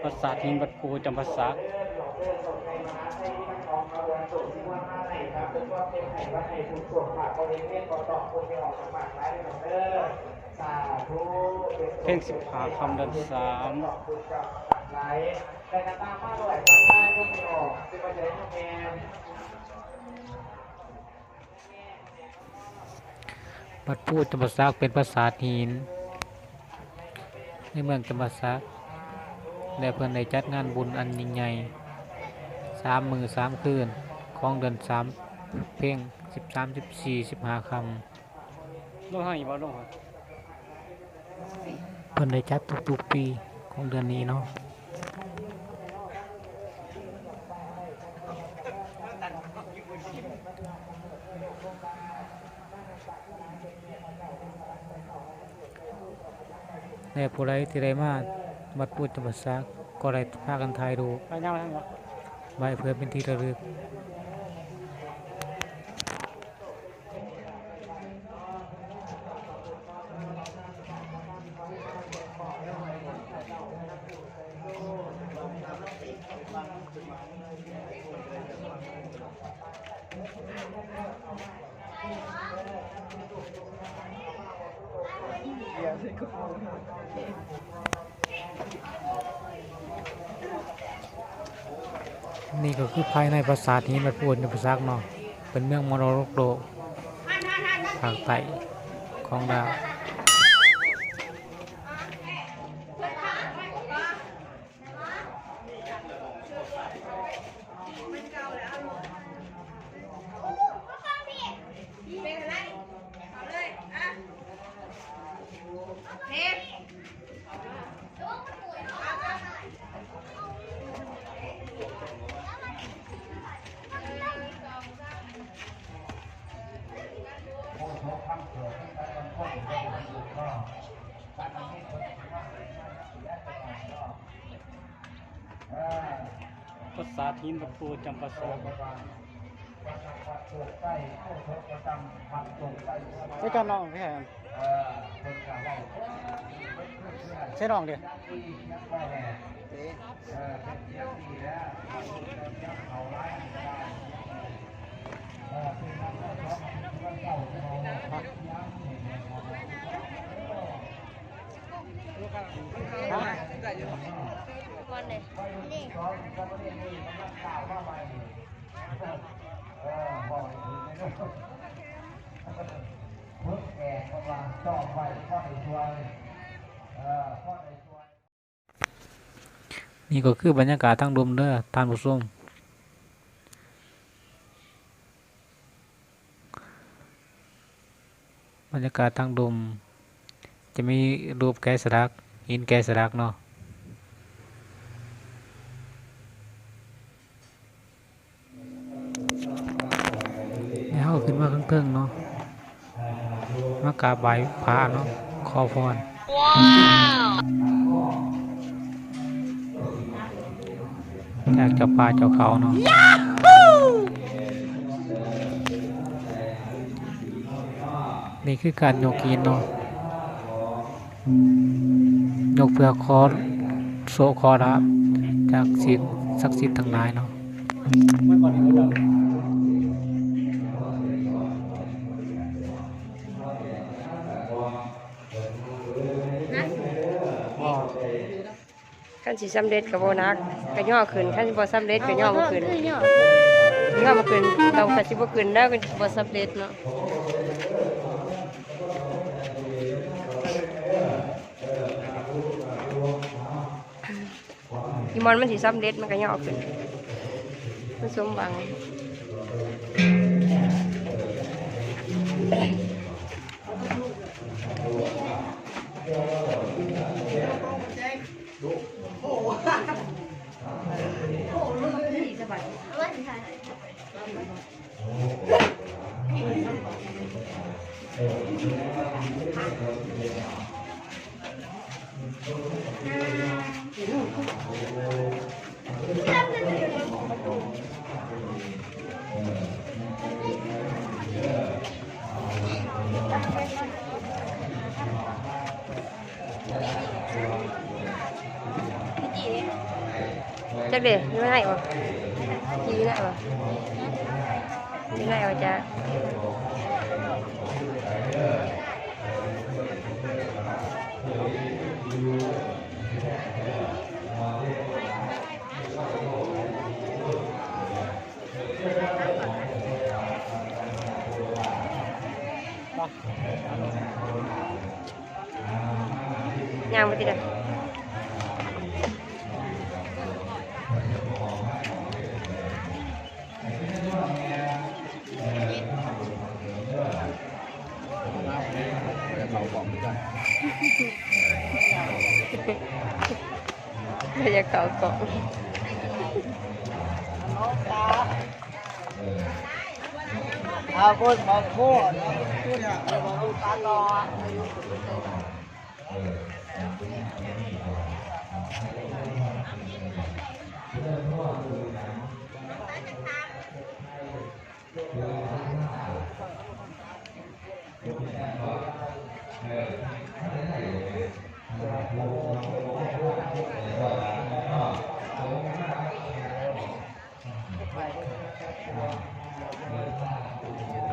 ປາສາດຫີນວັດປູ່ຈຳປາສັກ ເພັງສິບຫ້າຄ່ຳເດືອນສາມ. ວັດພູຈຳປາສັກເປັນປາສາດຫີນໃນເມືອງຈຳປາສັກ ແລະ ເພິ່ນໄດ້ຈັດງານບຸນອັນຍິ່ງໃຫຍ່ ສາມມື້ສາມຄືນ ຂອງເດືອນສາມ ເພັງ ສິບສາມ ສິບສີ່ ສິບຫ້າຄ່ຳ. ລົງທາງນີ້ບໍ່? ລົງ ເພິ່ນໄດ້ຈັດທຸກໆປີຂອງເດືອນນີ້ເນາະ. ແລະ ຜູ້ໃດທີ່ໄດ້ມາວັດພູຈຳປາສັກ ກໍໄດ້ພາກັນຖ່າຍຮູບໄວ້ເພື່ອເປັນທີ່ລະລຶກ. ນີ້ກໍຄືພາຍໃນປາສາດຫີນວັດພູຈຳປາສັກເນາະ ເປັນເມືອງມໍລະດົກໂລກພາກໃຕ້ຂອງລາວ. ປາສາດຫີນວັດພູຈຳປາສັກ. ໃຊ້ການນ້ອງແທ້ ໃຊ້ນ້ອງເດ້. ນີ້ກໍຄືບັນຍາກາດທາງລຸ່ມເດີທ່ານຜູ້ຊົມ. ບັນຍາກາດທາງລຸ່ມຈະມີຮູບແກະສະຫຼັກ, ຫີນແກະສະຫຼັກເນາະ. ແລ້ວເຮົາຂຶ້ນມາເທິງໆເນາະ ມາກາບໄຫວ້ພະເນາະ ຂໍພອນຈາກເຈົ້າປ່າເຈົ້າເຂົາເນາະ. ນີ້ຄືການຍົກຫີນເນາະ ຍົກເພື່ອຂໍໂຊກຂໍລາບຈາກສິ່ງສັກສິດທັງຫຼາຍເນາະ. ຄັນຊິສຳເລັດກໍບໍ່ໜັກ ກໍຍໍຂຶ້ນ, ຄັນຊິບໍ່ສຳເລັດກໍຍໍບໍ່ຂຶ້ນ, ຍໍບໍ່ຂຶ້ນ ເຮົາກໍຊິບໍ່ຂຶ້ນແລ້ວ ກໍບໍ່ສຳເລັດເນາະ. ອີ່ໝ່ອນມັນຊິສຳເລັດ ມັນກໍຍໍຂຶ້ນ ມັນສົມຫວັງ. ເດ້ ຢູ່ໃນບໍ່? ຢູ່ໃນບໍ່? ຢູ່ໃນບໍ່ຈະ? ຍ່າງໄປຕິເດີ ບໍ່ຢາກເຂົ້າກ້ອງ.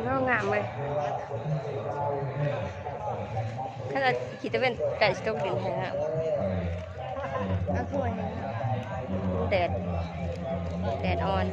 ເນາະ ງາມເວີຍ ຄັນວ່າ ຊິຕາເວັນໃກ້ຊິຕົກດິນແທ້ງາມ. ແດດ ແດດອ່ອນ.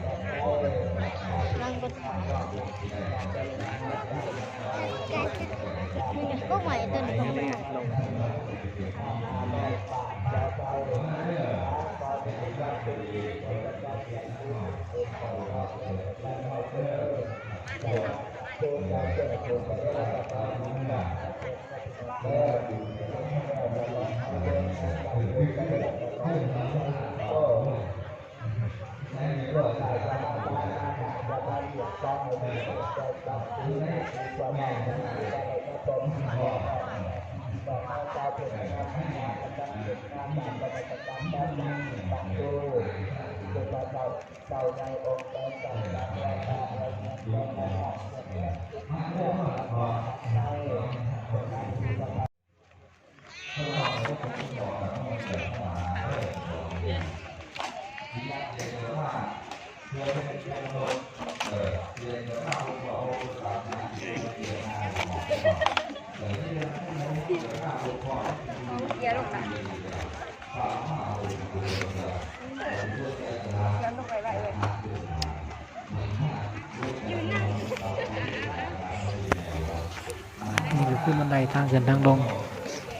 ນີ້ກໍຄືບັນໄດທາງຂຶ້ນທາງລົງ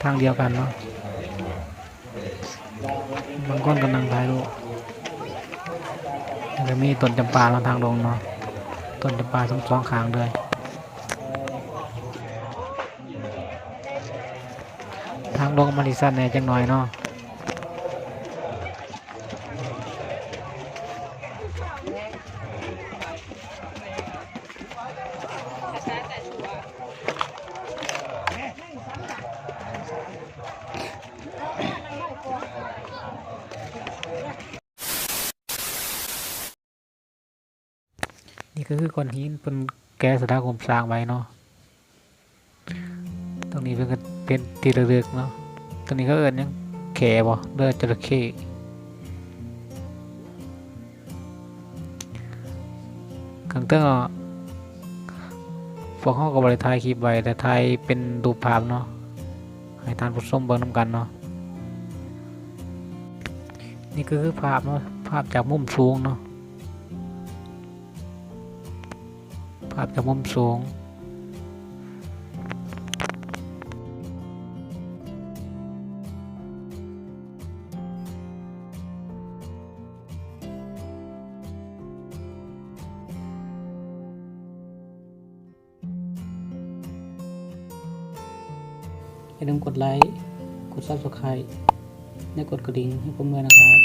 ທາງດຽວກັນເນາະ. ບາງຄົນກໍນັ່ງຖ່າຍຮູບ ແລ້ວກໍມີຕົ້ນຈຳປາເນາະ ທາງລົງເນາະ ຕົ້ນຈຳປາທັງສອງຂ້າງເລີຍ. ທາງລົງມັນຊິຊັນແດ່ຈັກໜ້ອຍເນາະ. ນີ້ກໍຄືກ້ອນຫີນເພິ່ນແກະຊະດາໂຮມສ້າງໄວ້ເນາະ. ຕົງນີ້ເພິ່ນກໍເປັນທີ່ລະລຶກເນາະ. ຕົງນີ້ເຂົາເອີ້ນຫຍັງ ແຂ້ບໍ່ ຫຼື ຈະລະເຂ້? ເຄື່ອງເທິງເນາະ ພວກເຮົາກໍບໍ່ໄດ້ຖ່າຍຄລິບໄວ້ ແຕ່ຖ່າຍເປັນຮູບພາບເນາະ ໃຫ້ທ່ານຜູ້ຊົມເບິ່ງນຳກັນເນາະ. ນີ້ກໍຄືພາບເນາະ ພາບຈາກມຸມສູງເນາະ. ພາບຈາກມຸມສູງ. ຢ່າລືມກົດໄລ້ ກົດ Subscribe ແລະ ກົດກະດິ່ງໃຫ້ພວກເຮົານຳເດີນະຄັບ.